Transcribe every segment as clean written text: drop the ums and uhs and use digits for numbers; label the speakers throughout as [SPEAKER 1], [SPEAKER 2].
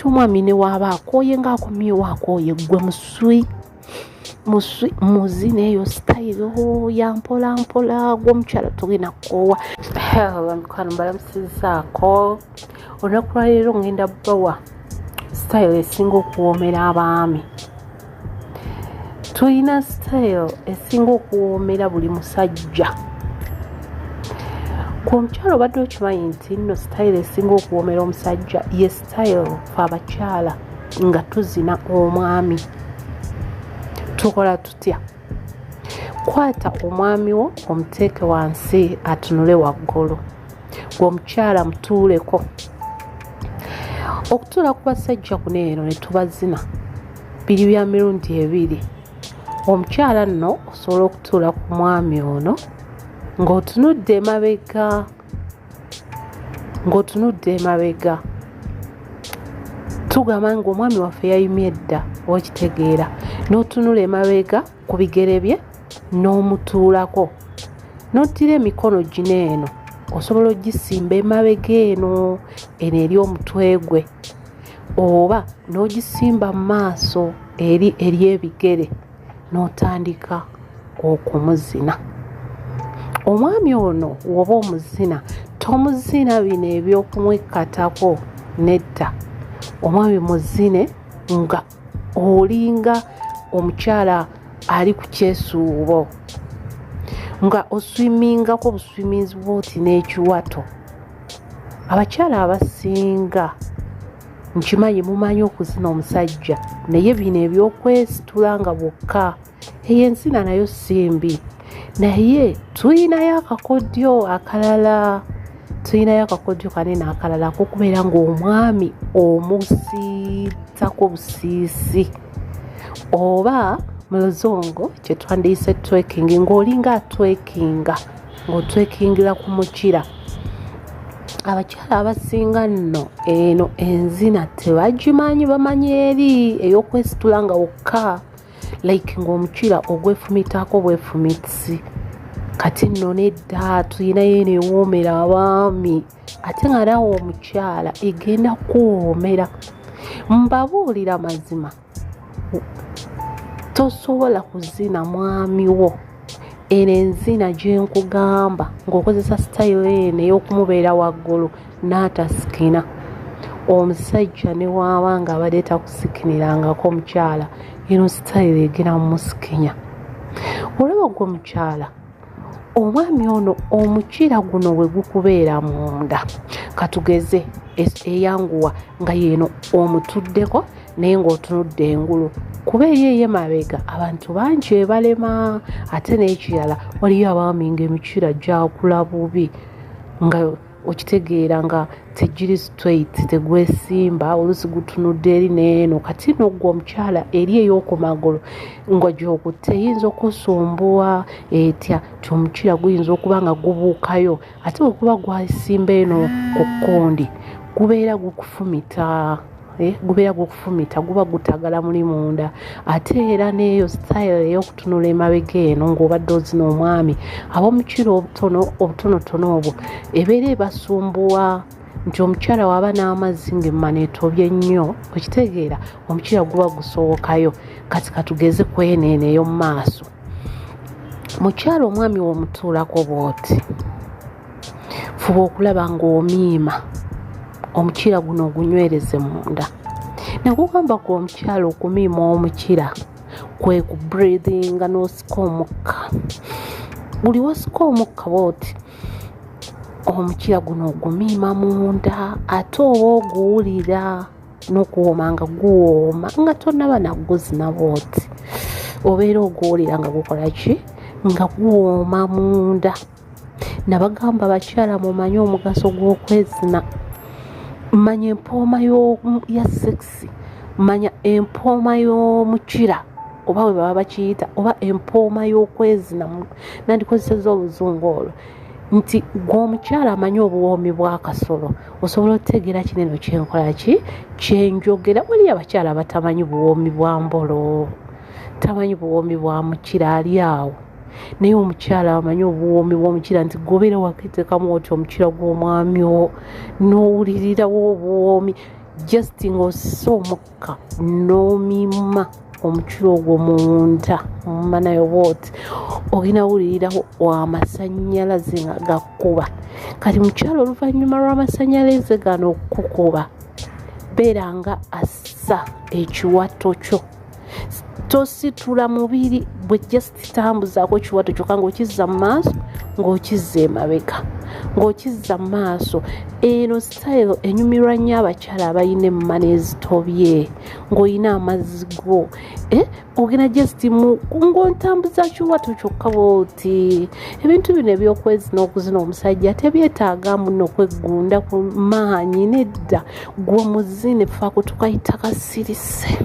[SPEAKER 1] Kati omwami ne waaba akooye ng'akomyewo akooye, ggwe muswi muswi muzina eyo sitayiro ya mpola mpola, gwe omukyala togenda kukoowa. Mikwano, mbalamusizaako. Olunaku lwaleero ngenda bawa sitayiro esinga okuwoomera abaami. Tulina sitayiro esinga okuwoomera buli musajja. Ku omukyala, obadde okimanyi nti nno sitayiro esinga okuwoomera omusajja ye sitayiro fe abakyala nga tuzina omwami? Tukola tutya? Kwata omwami wo omuteeke wansi atunule waggulu, gwe omukyala mutuuleko. Okutuula ku basajja kuno eno ne tubazina biri bya mirundi ebiri. Omukyala nno osobola okutuula ku mwami ono ng'otunudde emabega, ng'otunudde emabega. Tugamba ng'omwami waffe yayimye dda, okitegeera, n'otunula emabega ku bigere bye n'omutuulako, n'oddira emikono gino eno, osobola ogisimba emabega eno eno eri omutwe gwe, oba n'ogisimba mu maaso eri eri ebigere, n'otandika okumuzina. Omwami ono woba omuzina, tomuzina bino ebyokumwekkatako, nedda. Omwami muzine nga olinga omukyala ali ku kyesuubo, nga oswimingako buswiminzi bwoti n'ekiwato. Abakyala abasinga nkimanyi mumanyi okuzina omusajja, naye bino ebyokwesitula nga bwokka, eyo ensina nayo si mbi, naye tulinayo akakodyo akalala, tulinayo akakodyo kanene akalala akokubeera ng'omwami omusiitako busiisi, oba mu Luzungu kyetwandiyise twerking, ng'olinga atwerkinga, ng'otwerkingira ku mukira. Abakyala abasinga nno eno enzina tebagimanyi, bamanyi eri ey'okwesitula nga wokka, like ng'omukira ogwefumitako bwefumitsi. Kati nno nedda, tulinayo eno ewoomera abaami, ate nga naawe omukyala egenda kuwoomera. Mbabuulira mazima, tosobola kuzina mwami wo eno enzina gye nkugamba ng'okozesa sitayiro eno ey'okumubeera waggulu n'atasikina. Omusajja ne waaba nga abadde takusikinirangako omukyala, eno sitayiro egenda mumusikinya. Olaba gwe mukyala, omwami ono omukira guno bwe gukubeera munda, katugeze eyanguwa nga yeeno omutuddeko naye ng'otunudde engulu, kuba eri ey'emabega abantu bangi ebalema. Ate n'ekirala, waliyo abaami ng'emikira gyakula bubi, nga okitegeera nga tegiri straight, tegwesimba, oluusi gutunudde eri n'eno. Kati nno ggwe omukyala eri ey'okumagulu nga gy'okutte eyinza okusumbuwa etya ti omukira guyinza okuba nga gubuukayo, ate bwe guba gwasimba eno ku kkundi gubeera gukufumita, gubeera gukufumita, guba gutagala muli munda. Ate era n'eyo sitayiro ey'okutunula emabega eno ng'obadde ozina omwami, ab'omukira obutono obutonotono obwo ebeera ebasumbuwa, nti omukyala waba n'amazzi ng'emmana etobye nnyo, okitegeera, omukira guba gusowokayo. Kati katugeze kweno eno ey'omu maaso. Mukyala, omwami w'omutuulako bw'oti, fuba okulaba ng'omiima omukira guno ogunywereze munda. Nakugamba gwe omukyala, okumiima omukira kwe ku breathinga n'osika omukka. Buli wosika omukka bw'oti, omukira guno ogumiima munda, ate oba oguwulira n'okuwooma nga guwooma nga tonnaba naguzina bw'oti, obeera oguwulira nga gukola ki, nga guwooma munda. Nabagamba bakyala mumanye omugaso gw'okwezina, manya empooma ya sex, manya empooma y'omukira oba bwe baba bakiyita, oba empooma y'okwezina, nandikozesezza oluzungu olwo, nti gwe omukyala amanyi obuwoomi bw'akasolo osobola otegeera kinene kyenkola ki kyenjogera. Waliyo abakyala abatamanyi buwoomi bwa mbolo, tamanyi buwoomi bwa mukira, ali awo, naye omukyala amanyi obuwoomi bw'omukira nti gobeera waketeekamu oti omukira gw'omwami wo n'owulirirawo obuwoomi. Just ng'ossa omukka n'omima omukira ogwo munda mumanayo bwoti, ogenda wulirirawo amasannyalaze nga gakkuba. Kati mukyalo, oluvannyuma lw'amasannyalaze gano okukuba, beera nga assa ekiwato kyo, tositula mubiri bwe, just tambuzaako kiwato kyokka ng'okizza mu maaso, ng'okizza emabega, ng'okizza mu maaso. Eno style enyumirwa nnyo abakyala abalina emmana ezitobye, ng'olina amazzi go, ogenda just ng'ontambuza kiwato kyokka bwoti. Ebintu bino ebyokwezina, okuzina omusajja tebyetaaga muno kweggunda ku maanyi, nedda. Gwe muzine faako, tukayita kasirise,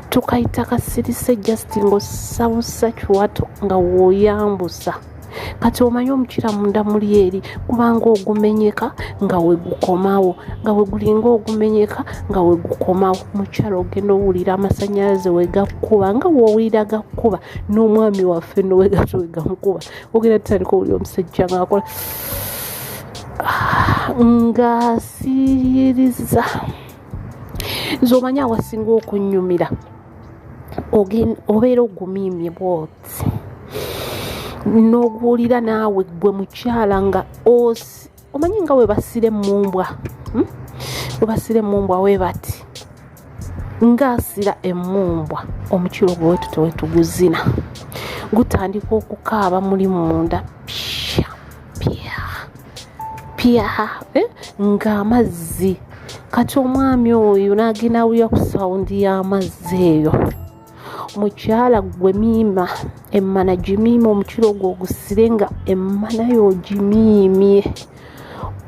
[SPEAKER 1] tukayita kasirise, just ng'ossabusa kiwato nga w'oyambusa. Kati omanyi omukira munda muli eri kubanga ogumenyeka nga wegukomawo, nga wegulinga ogumenyeka nga wegukomawo. Mukyalo, ogenda owulira amasanyalaze wegakkuba, nga woowulira gakkuba n'omwami waffe nowegato wegamukuba. Ogenda tutandika owulira omusajja ngaakola ng'asiiyiriza. Nze omanyi awasinga okunyumira, obeera ogumiimye bwoti n'oguwulira naawe gwe mukyala nga omanyi nga we basira emmumbwa, We basira emmumbwa we bati, ng'asira emmumbwa, omukiro gwe wetuto wetuguzina gutandika okukaaba muli munda, pya pya pya, ng'amazzi. Kati omwami oyo n'agenda awulira ku sound y'amazzi eyo. Mukyala gwe miima emmana, gimiima omukiro ogwo, ogusire nga emmana yo ogimiimye.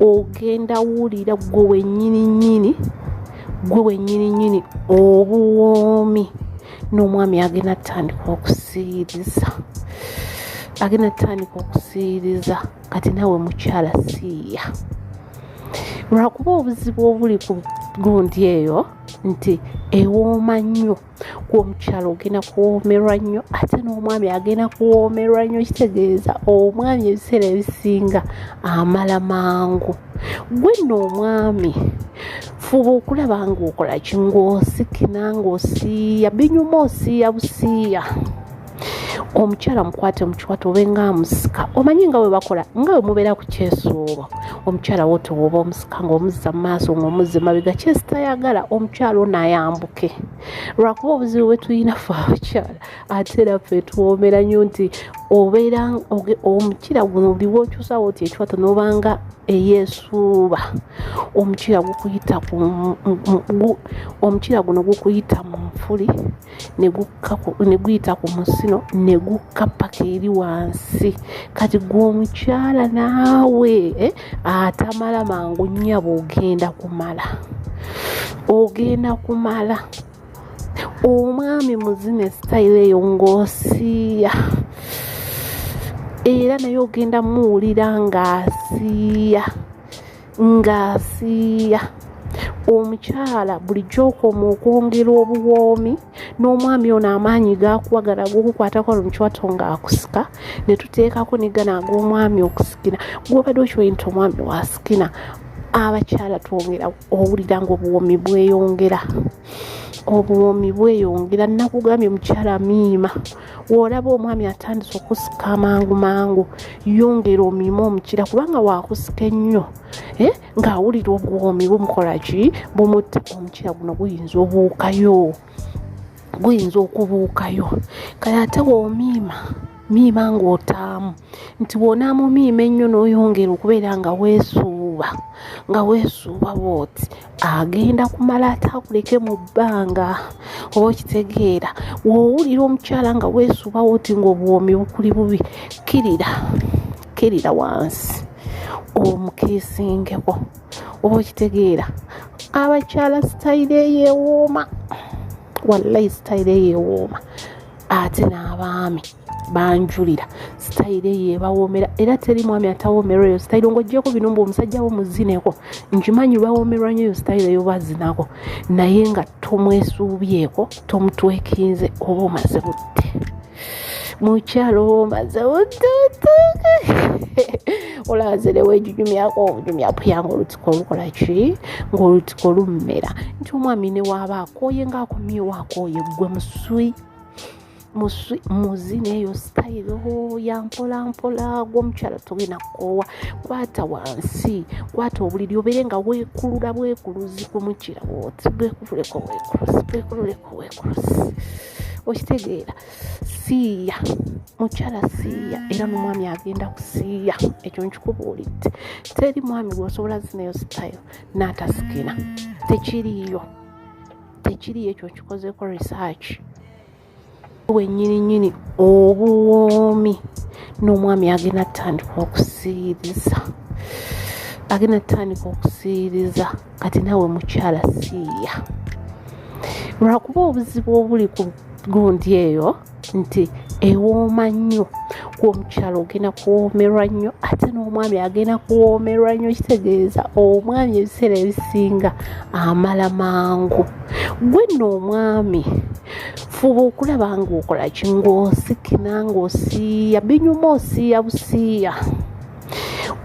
[SPEAKER 1] Ogenda wulira gwe wennyini nnyini, gwe wennyini nnyini obuwoomi, n'omwami agenda tutandika okusiiriza, agenda tutandika okusiiriza. Kati naawe mukyala siiya, lwakuba obuzibu obuli ku gundi eyo nti ewooma nnyo. Omukyala ogenda kuwoomerwa nnyo, ate n'omwami agenda kuwoomerwa nnyo. Kitegeeza omwami ebiseera ebisinga amala mangu. Gwe nno omwami, fuba okulaba ng'okola ki, ng'osikina, ng'osiiya binyuma, osiiya busiiya. Omukyala mukwate mukiwato, obe nga amusika. Omanyi nga bwe bakola, nga bwe mubeera ku kyesuubo, omukyala woto woba omusika ng'omuzza mu maaso, ng'omuzza emabega, kyesitayagala omukyala ono ayambuke. Lwakuba obuzibu bwe tulina ffe abakyala, ate era ffe tuwoomera nnyo, nti obeera omukira guno buli wokyusawo oti ekiwato n'obanga eyeesuuba, omukira gukuyita ku omukira guno gukuyita mu nfuli ne guyita ku musino ne gukka paka eri wansi. Kati gwe omukyala naawe atamala mangu, nnyabo, ogenda kumala, ogenda kumala. Omwami muzine sitayiro eyo ng'osiiya, era naye ogenda muwulira ng'asiiya, ng'asiiya. Omukyala bulijjo okoma okwongera obuwoomi, n'omwami ono amaanyi gakuwagala gokukwatako mu kiwato ng'akusika, ne tuteekako ne gano ag'omwami okusikina. Gwobadde okimanyi nti omwami wasikina, abakyala twongera owulira ng'obuwoomi bweyongera, obuwoomi bweyongera. Nakugambye mukyala miima, w'olaba omwami atandise okusika amangu mangu, yongera omiime omukira, kubanga wakusika ennyo ng'awulira obuwoomi bumukola ki, bumutta. Omukira guno guyinza obuukayo, guyinza okubuukayo. Kale ate w'omiima miima ng'otaamu, nti bw'onaamumiima ennyo n'oyongera okubeera nga weesuuba, nga weesuuba bw'oti, agenda kumala ate akuleke mu bbanga. Oba okitegeera, w'owulira omukyala nga weesuuba woti ng'obuwoomi bukuli bubi, kkirira, kkirira wansi omukiisingeko. Oba okitegeera, abakyala sitayiro eyo ewooma, wallayi sitayiro eyo ewooma. Ate n'abaami banjulira sitayiro eyo ebawoomera, era teri mwami atawoomerwa eyo sitayiro, ng'oggyeko bino mbu omusajja wo muzineko. Nkimanyi bawoomerwa nnyo eyo sitayiro eyo bazinako, naye nga tomwesuubyeko, tomutwekinze, oba omaze budde. Mukyalo omaze otutuka olaba nze neweejujumyako obujumya puya ng'olutiko olukola ki, ng'olutiko lummera. Nti omwami ne waaba akooye ng'akomyewo akooye, ggwe muswi muswi muzina eyo sitayiro ya mpola mpola. Gwe omukyala togenda kukoowa, kwata wansi, kwata obuliri, obeere nga weekulula bwekuluzi ku mukira bwoti, bwekululeko bwekuluzi, bwekululeko bwekuluzi, okitegeera? Siiya mukyala, siiya. Era n'omwami agenda kusiiya, ekyo nkikubuulidde. Teri mwami gwosobola zinayo sitayiro n'atasikina, tekiriiyo, tekiriiyo. Ekyo nkikozeeko research wennyini nnyini. Obuwoomi n'omwami agenda tutandika okusiiriza, agenda tutandika okusiiriza. Kati naawe mukyala siiya, lwakuba obuzibu obuli ku gundi eyo nti ewooma nnyo. Ku omukyala ogenda kuwoomerwa nnyo, ate n'omwami agenda kuwoomerwa nnyo. Kitegeeza omwami ebiseera ebisinga amala mangu. Gwe nno omwami fuba okulaba ng'okola ki, ng'osikina, ng'osiiya binyuma, osiiya busiiya.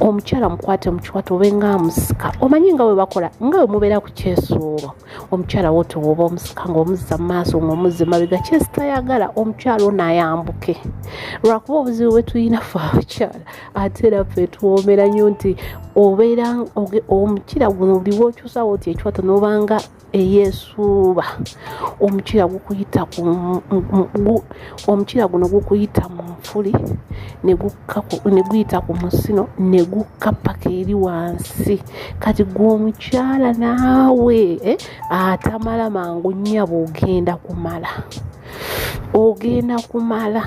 [SPEAKER 1] Omukyala mukwate mukikwate, obe nga amusika, omanyi nga bwe bakola, nga bwe mubeera ku kyesuubo. Omukyala wo tewoba omusika ng'omuzza mu maaso, ng'omuzza emabega, kyesitayagala omukyala ono ayambuke. Lwakuba obuzibu bwe tulina ffe abakyala, ate era ffe tuwoomera nnyo, nti obeera omukira guno buli lw'okyusawo oti ekiwato n'obanga eyeesuuba, omukira gukuyita ku omukira guno gukuyita mu nfuli ne guyita ku musino ne gukka paka eri wansi. Kati gwe omukyala naawe atamala mangu nnyabo, ogenda kumala, ogenda kumala.